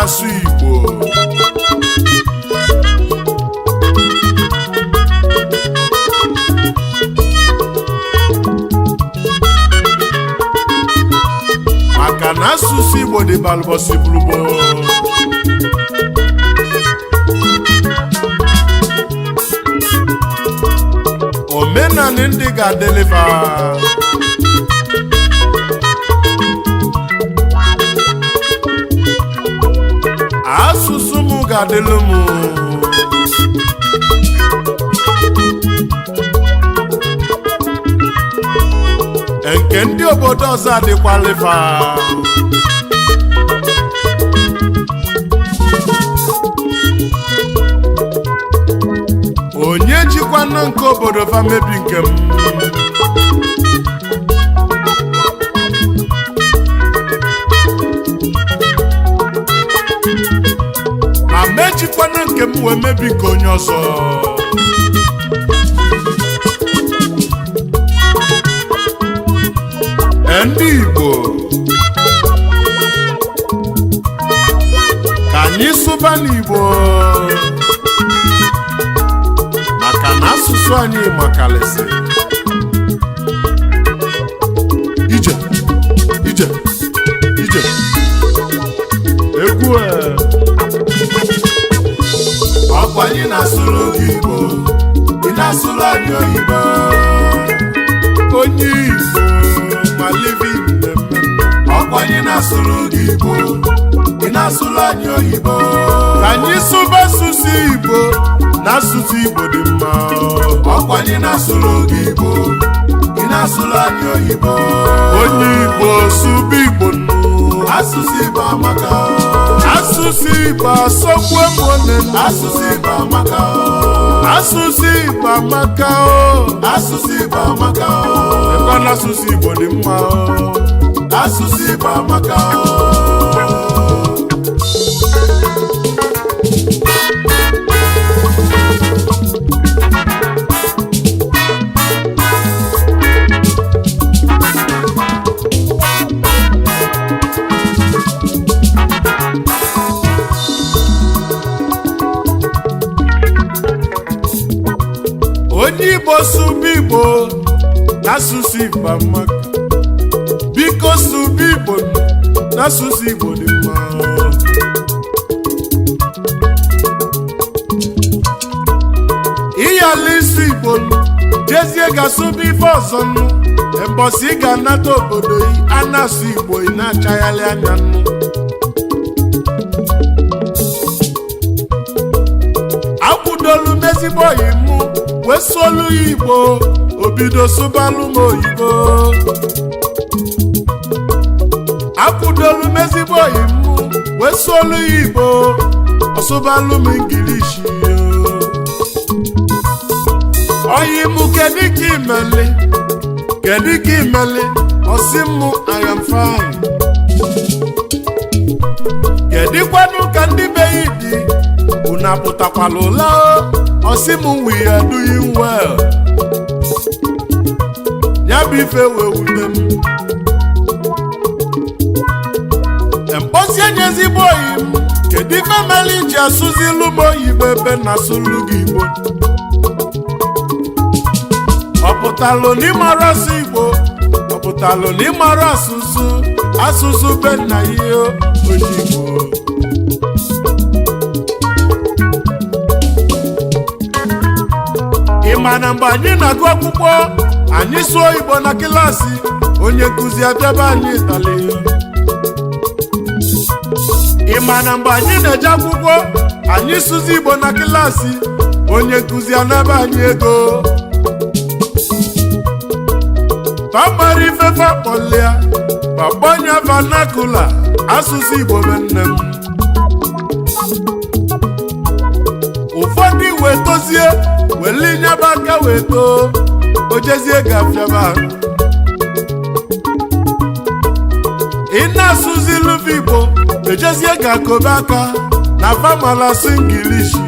asụ Igbo. Maka na asụsụ Igbo dị balụbọsị bụrụgbo. Omenani ndị ga-adịlịba. Asụsụ m ga-adịlụ m. Nke ndị obodo ọzọ adịkwalịfa. Onye jikwanụ nke obodo fa mebi nke m. Ma mejikwanụ nke m wee mebi nke onye ọzọ. Ndị Igbo, ka anyị sụba n'Igbo, maka na asụsụ anyị makalịsị. Ije ije ije egwu e. Ọkwa anyị na-asụrụ gị Igbo, ị na-asụrụ anyị oyibo. Onye Igbo ma living mmemme. Ọkwa anyị na-asụrụ gị Igbo, ị na-asụrụ anyị oyibo. Ka anyị sụba asụsụ Igbo, na asụsụ Igbo dị mma. Ọkwa anyị na-asụrụ gị Igbo, ị na-asụrụ anyị oyibo. Onye Igbo, sụba Igbo nnu. Asụsụ Igbo amaka. Asụsụ Igbo asọgbuo m one nnu. Asụsụ Igbo amaka. Asụsụ Igbo amaka o. Asụsụ Igbo amaka. Ekwe na asụsụ Igbo dị mma o. Asụsụ Igbo amaka. Onye Igbo, sụba Igbo, n'asụsụ Igbo amaka. Biko sụba Igbo, n'asụsụ Igbo dị mma. Ịyala isi Igbo jezie ga-asụba ife ọzọ nnu. Mbọsị ị ga-anata obodo yi a na-asụ Igbo, ị na-achaghalị anya nnu. Akwụdolu m ezigbo oyi mụ wee sụolu ya Igbo, obido sụbalụ m oyibo. Akwụdolu m ezigbo oyi mụ wee sụolu ya Igbo, ọsụbalụ m Ingilishi. Oyi mụ, kedu ka imeli? Kedu ka imeli? Ọsị mụ, "I am fine." Kedụkwanụ ka ndị be yi dị? Unu apụtakwala ụla o? Ọsị m, "We are doing well." Ya bụ ife wee wute m. Mkpọsi enye ezigbo oyi m, kedu ife mere iji asụzilu m oyibo ebe na asụlụ gị Igbo? Ọ pụtalụ na ịmara asụ Igbo? Ọ pụtalụ na ịmara asụsụ asụsụ be nna ya? Onye Igbo, ị ma na mgbe anyị na-agụ akwụkwọ, anyị sụọ Igbo na klaasị, onye nkụzi abịaba anyị ịtalị. Ị ma na mgbe anyị na-eje akwụkwọ, anyị sụzi Igbo na klaasị, onye nkụzi anaba anyị ego. Famara ifefe akpọlịa gbagbonya vernacular, asụsụ Igbo be nne m. Ụfọdụ wee tozie wele nyaba aka wee too, ojezie gafiaba. Ị na-asụzi luva Igbo, ejezie ga-akobe aka na famala asụ Ingilishi.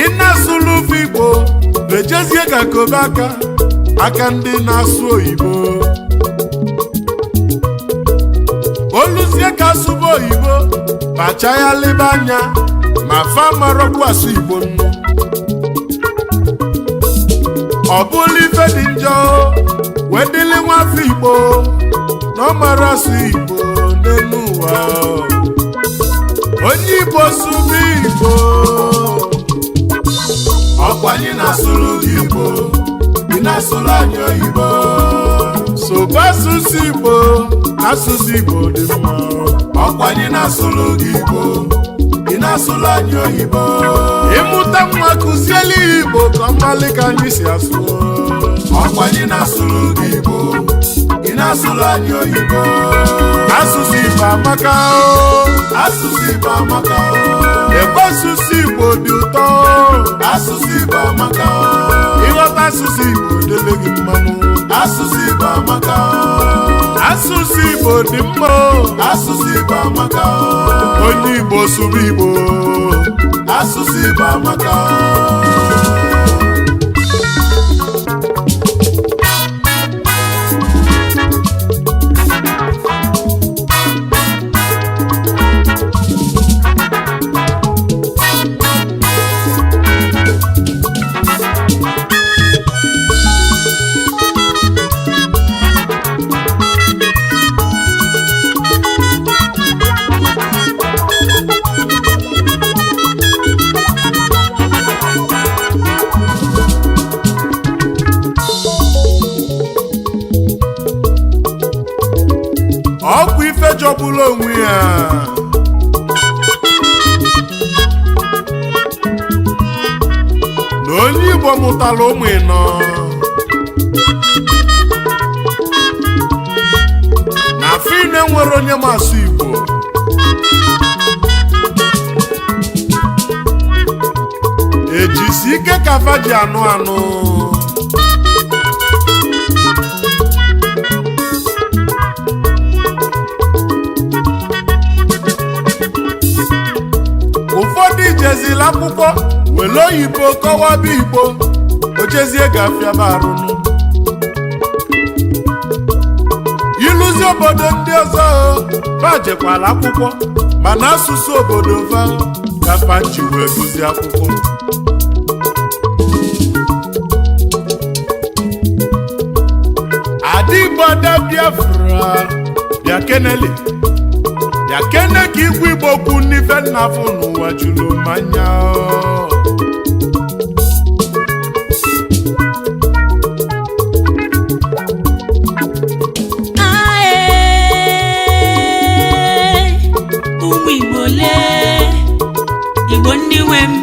Ị na-asụ luva Igbo, ejezie ga-akobe aka aka ndị na-asụ oyibo. Oluzie. ka asụba oyibo kpacha ya lebe anya ma fa marọkwu asụ Igbo nnu. Ọ bụla ife dị njọ wee dịlị nwafọ Igbo na ọ mara asụ Igbo n'elu ụwa. Onye Igbo sụba Igbo. Ọkwa anyị na-asụrụ gị Igbo, ị na-asụrụ anyị oyibo. Sụba asụsụ Igbo, asụsụ Igbo dị mma. Ọkwa anyị na-asụrụ gị Igbo, ị na-asụrụ anyị oyibo. Ịmụta nwa, kụzielu ya Igbo ka ọ malị ka anyị si asụ. Ọkwa anyị na-asụrụ gị Igbo, ị na-asụrụ anyị oyibo. Asụsụ Igbo amaka o. Asụsụ Igbo amaka o. Ebe asụsụ Igbo dị ụtọ. Asụsụ Igbo amaka o. Ịghọta asụsụ Igbo dele gị mmanụ. Asụsụ Igbo amaka o. Asụsụ Igbo dị mma o. Asụsụ Igbo amaka o. Onye Igbo sụrụ Igbo. Asụsụ Igbo amaka o. Ọkwa ife jọgburu onwe ya na onye Igbo mụtara ụmụ ịnọ na fine nwere onye masụ Igbo. Ejisi ike ka fa ji anụ anụ. Ụfọdụ ijezila akwụkwọ were oyibo kọwaba Igbo, ochezie gafiaba arụnụ. Ịlụzi obodo ndị ọzọ, fa jekwala akwụkwọ, mana asụsụ obodo fa ka fa ji wee gụzie akwụkwọ. Ada Igbo, ada Biafra, bịa kenele, bịa kene ka igwe Igbo kwu n'ife nnafụ n'ụwa juru mmanya. Ae, ụmụ Igbo lee, Igbo ndị nwe m,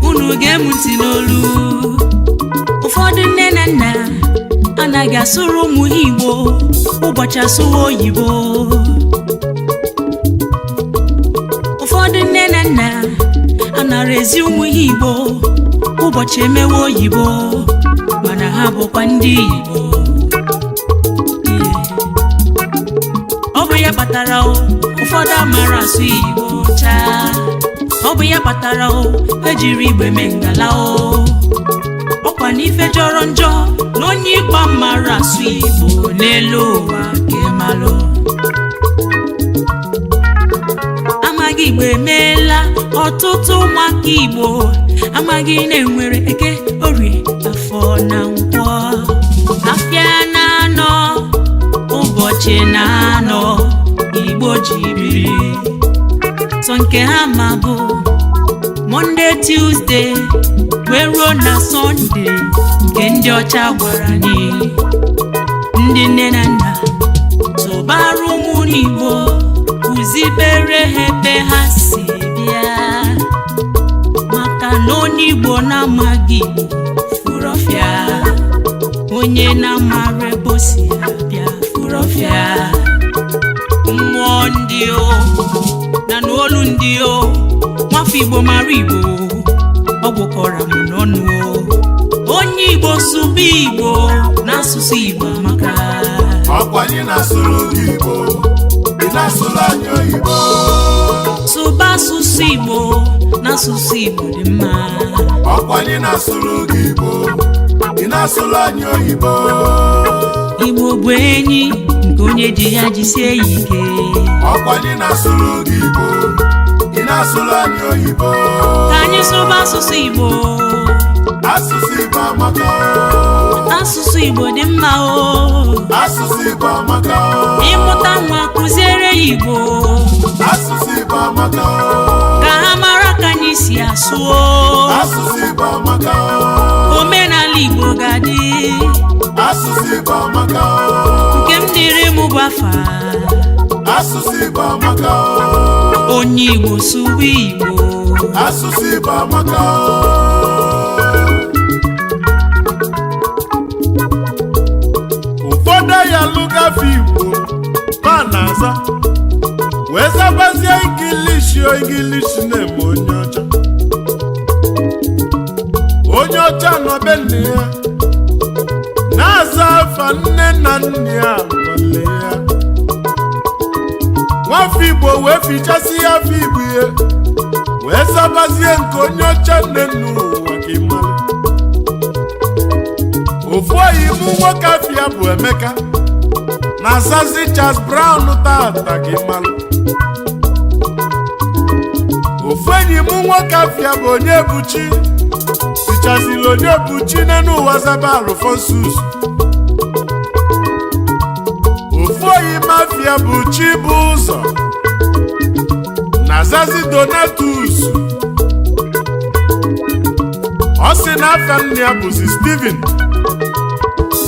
unu ga-emu ntị n'olu. Ụfọdụ nne na nna anaghị asụrụ ụmụ ha Igbo, ụbọchị asụwa oyibo. Ụfọdụ nne na nna anara ezi ụmụ ha Igbo, ụbọchị emewe oyibo, mana ha bụkwa ndị Igbo. Ọ bụ ya kpatara o ụfọdụ amara asụ Igbo chaa. Ọ bụ ya kpatara o ejiri igbe mee ngala o. Ọkwa n'ife jọrọ njọ na onye ịgba mara asụ Igbo n'elu ụwa ka ịmalụ. Amaghị Igbo emeela ọtụtụ ụmụaka Igbo amaghị na-enwere Eke, Orie, Afọ na Nkwọ. Afịa na-anọ, ụbọchị na-anọ Igbo ji biri sọ nke ha ma bụ Monday, Tuesday wee ruo na Sunday nke ndị ọcha gwara anyị. Ndị nne na nna, tụbara ụmụ n'Igbo, kụzibere ha ebe ha si bịa, maka na onye Igbo na-amaghị Igbo furu ọfịa. Onye na-amara ebe o si abịa furu ọfịa. Mmụọ ndị o na n'olu ndị o nwafọ Igbo mara Igbo, ọ gwụkọrọ m n'ọnụ o. Onye Igbo sụba Igbo, n'asụsụ Igbo amaka. Ọkwa anyị na-asụrụ gị Igbo, ị na-asụrụ anyị oyibo. Sụba asụsụ Igbo, n'asụsụ Igbo dị mma. Ọkwa anyị na-asụrụ gị Igbo, ị na-asụrụ anyị oyibo. Igbo bụ enyi nke Nke onye ji ya jisie ya ike. Ọkwa anyị na-asụrụ gị Igbo, ị na-asụrụ anyị oyibo. Ka anyị sụba asụsụ Igbo. Asụsụ Igbo amaka. Asụsụ Igbo dị mma o. Asụsụ Igbo amaka. Ịmụta nwa, kụziere ya Igbo. Asụsụ Igbo amaka. Ka ha mara ka anyị si asụ o. Asụsụ Igbo amaka. Omenala Igbo ga-adị. Asụsụ Igbo amaka. Nke m dịrị m bụ afa. Asụsụ Igbo amaka. Onye Igbo, sụwa Igbo. Asụsụ Igbo amaka. Ụfọdụ ya lụgafe Igbo ma na-aza, wee zabazie English. English na-eme onye ọcha. Onye ọcha nọ be nne ya na-aza afa nne na nne ya nọle ya. Nwafọ Igbo wee fichasị ya afọ Igbo ya, wee zabazie nke onye ọcha. Nne n'ụwa, ka ị mara, ofu oyi mụ nwoke afịa bụ Emeka na-azazi Charles Brown tata, ka ị malụ. Ofu enyi m nwoke afịa bụ onye buchi tichaziri onye buchi n'elu ụwa, zaba Alfonsus. Ofu oyi mafia bụ chi bụ ụzọ na-azazi Donatus. Ọ sị na afa nne ya bụzi Steven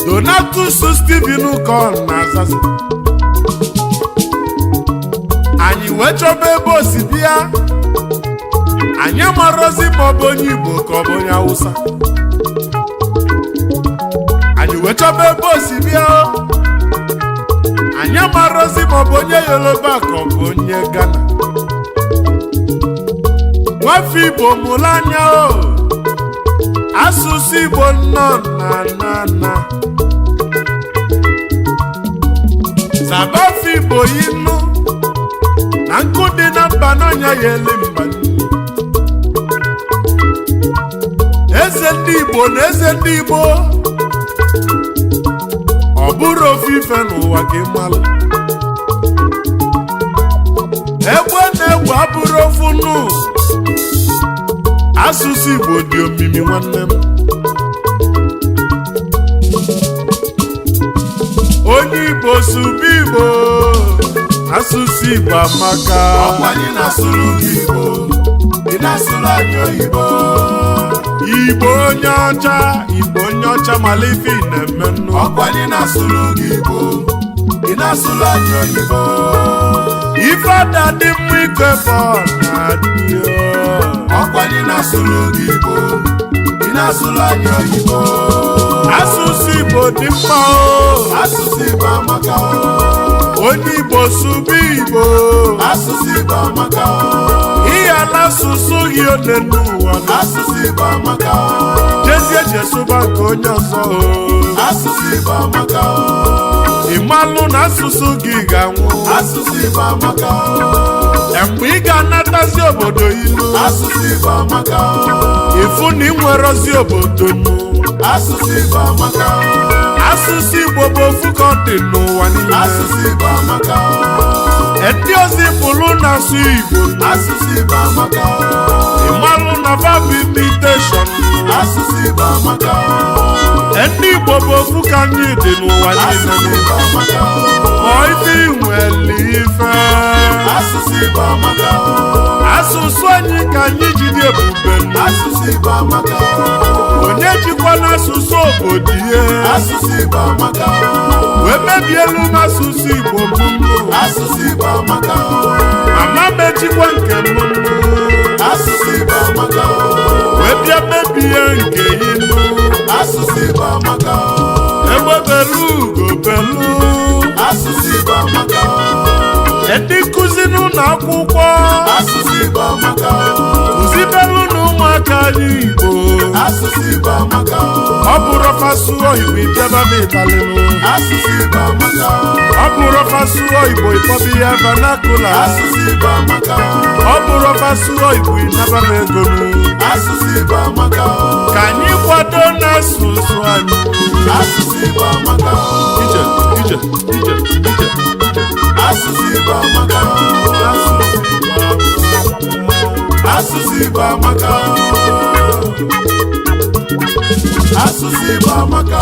Donatus. Steven ka ọ na-azazi. Anyị wee chọba ebe o si bịa. Anyị amarozi ma ọ bụ onye Igbo ka ọ bụ onye Awụsa. Anyị wee chọba ebe o si bịa. Anyị amarozi ma ọ bụ onye Yoruba ka ọ bụ onye Ghana. Nwafọ Igbo, mụrụ anya o. Asụsụ Igbo nọ na na na zabafọ Igbo inu na nkụ dị na mba n'ọnya ya ele mba nni. Eze ndị Igbo na eze ndị Igbo, ọ bụrụ ofu ife n'ụwa, ka ị malụ. Egbe na egbe abụrụ ofu nụ. Asụsụ Igbo dị omimi, nwanne m. Onye Igbo, sụba Igbo. Asụsụ Igbo amaka. Ọkwa anyị na-asụrụ gị Igbo, ị na-asụrụ anyị oyibo. Igbo onye ọcha, Igbo onye ọcha, mala ife ị na-eme nnu. Ọkwa anyị na-asụrụ gị Igbo, ị na-asụrụ anyị oyibo. Ife ada dị mma ike ebe ọ na-adị o. Ọkwa anyị na-asụrụ gị Igbo, ị na-asụrụ anyị oyibo. Asụsụ Igbo dị mma o. Asụsụ Igbo amaka. Onye Igbo, sụba Igbo. Asụsụ Igbo amaka. Ịyala asụsụ gị one n'ụwa na Asụsụ Igbo amaka. Jezie jesụba nke onye ọzọ o. Asụsụ Igbo amaka. Ịmalụ na asụsụ gị ga-anwụ. Asụsụ Igbo amaka. Ya mgbe ị ga-anatazi obodo ilu, Asụsụ Igbo amaka. ịfụ na ị nwerozi obodo nụ. Asụsụ Igbo amaka. Asụsụ Igbo bụ ofu ka ọ dị n'ụwa niile. Asụsụ Igbo amaka. Ndị ozi pụrụ na-asụ Igbo nụ. Asụsụ Igbo amaka. Ịmalụ na fa bụ imitation. Asụsụ Igbo amaka. Ndị Igbo bụ ofu ka anyị dị n'ụwa niile. Asụsụ Igbo amaka. Ma ife nwere ife. Asụsụ Igbo amaka. Asụsụ anyị ka anyị ji dị ebube nụ. Asụsụ Igbo amaka. Onye jikwa n'asụsụ obodo ihe Asụsụ Igbo amaka. wee mebielu m asụsụ Igbo m nụ. Asụsụ Igbo amaka. Mama mechikwa nke m nụ. Asụsụ Igbo amaka. Wee bịa mebie nke inu. Asụsụ Igbo amaka. Egbe belu, ugo belu. Asụsụ Igbo amaka. Ndị nkụzi n'ụlọ akwụkwọ, Asụsụ Igbo amaka. kụzibelu na ụmụaka anyị Igbo. Asụsụ Igbo amaka. Ọ bụrụ fasụọ Igbo, ijebe m ịtalịnụ. Asụsụ Igbo amaka. Ọ bụrụ fasụọ Igbo, ịkpọbi ya vernacular. Asụsụ Igbo amaka. Ọ bụrụ fasụọ Igbo, ịnaba m ego m. Asụsụ Igbo amaka. Ka anyị kwado n'asụsụ anyị. Asụsụ Igbo amaka. Ije. Ije, ije, ije, ije. Asụsụ Igbo amaka. Asụsụ Igbo amaka. Asụsụ Igbo amaka.